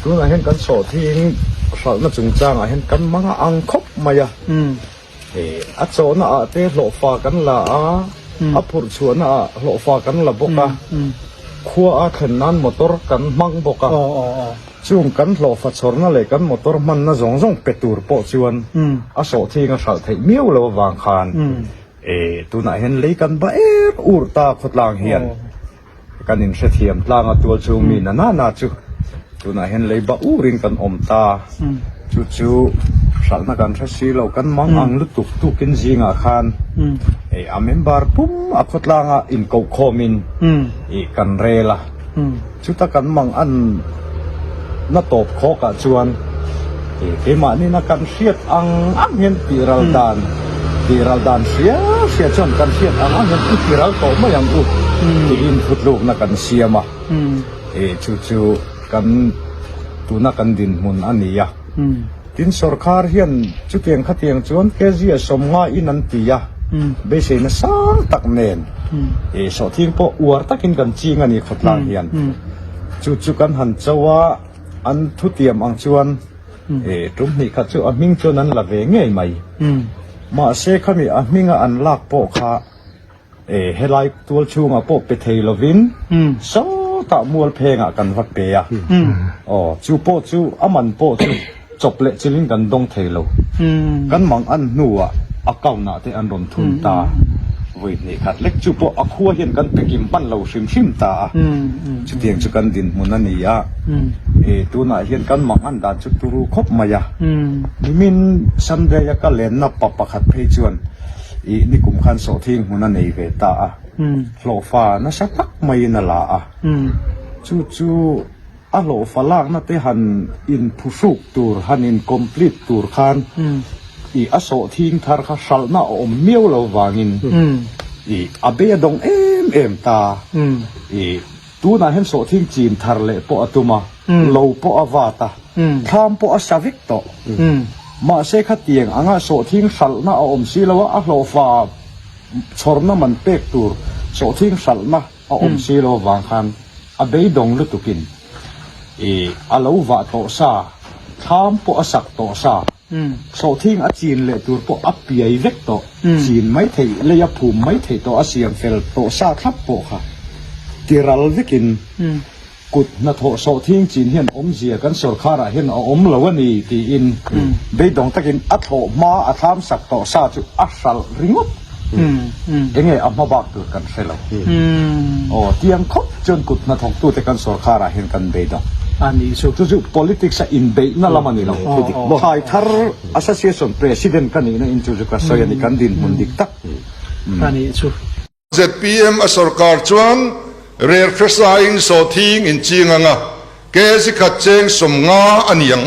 Tunah hian kan sawhthing hralhna chungchangah hian kan mang a ang khawp mai a. A chawhna ah te hlawhfa kan la a, a phurh chhuahna ah hlawhfa kan la bawk a, khua a thlen nan motor kan hmang bawk a. Chung kan hlawhfa chhawrna leh kan motor hmanna zawng zawng pe tur pawh chuan a sawhthing a hralh theih miau lo avang khan tunah hian lei kan ba er ur ta khawtlang hian. Kan inhrethiam tlang a tual chhung mi na na na chu tunah hian leiba urin kan awm ta. Chu chu hralhna kan hre si lo, kan mang ang lutuk tukin zingah khan a member pum a khawtlanga inkohkhawmin kan rel a. Chuta kan mang an na tawp khawkah chuan keimahni na kan hriat ang ang hian tihral dan tihral dan hria hria chuan kan hriat ang ang hian i tiral tawh mai ang u tiin thutlukna kan siam a, chu chu kan tuna kan dinhmun a ni a. Tin sorkar hian chutiang khatiang chuan kg a 50 in an ti a, beiseina sang tak nen sawhthing pawh uar takin kan ching a ni khawtlang hian. Chu chu kan han cho a, an thutiam ang chuan tum hnih khat chu a hming chuan an la ve ngei mai. Mahse khami a hminga an lak pawh kha Helai tual chhungah pawh pe thei lovin sawtah mual phengah kan va pe a, aw chu pawh chu a man pawh chu chawp leh chilhin kan dawng thei lo. Kan mang an hnuah account ah te an rawn thun ta vawi hnih khat lek chu pawh a khua hian kan pe kim hman lo hrim hrim ta a, chutiang chu kan dinhmun a ni a, tunah hian kan mang an dan chu turu khawp mai a, nimin Sunday a ka lenna pa pakhat phei chuan I nikum khan sawhthing hmun a nei ve ta a, hlawhfa nasa tak maiin a la a. Chu chu a hlawhfa lakna te han inphuhruk tur, han in complete tur khan i a sawhthing thar kha hralhna a awm miau lo vangin i a bei a dawng em em ta. I tunah hian sawhthing chin thar leh pawh a tum a, lo pawh a vat a. Thlam pawh a sa vek tawh. Mahse khatiang anga sawhthing hralhna a awm si lo a, a hlawhfa chhawrna man pek tur sawhthing hralhna a awm si lo avang khan a beidawng lutukin i a lo vah tawh sa, thlam pawh a sak tawh sa, sawhthing a chin leh tur pawh a piai vek tawh, chin mai theih, lei a phum mai theih tawh, a siam fel tawh sa thlap pawh kha tiral vekin Kut hnathawh sawhthing chin hian awmzia kan sawrkharah hian a awm lo a ni tiin beidawng takin a thlawh hma a thlam sak tawh sa chu a hralh ringawt. Enge a hma bak tur kan hre lo. Aw tiang khawp chuan kut hnathawktute kan sawrkharah hian kan beidawng. Chu chu politics a inbeihna lam a ni lo. Thlai thar Association President ka nihna in chu chu ka sawi a ni kan dinhmun dik tak. Zpm a sorkar chuan rel hresain sawhthing in ching anga kg khat cheng 50 a ni ang.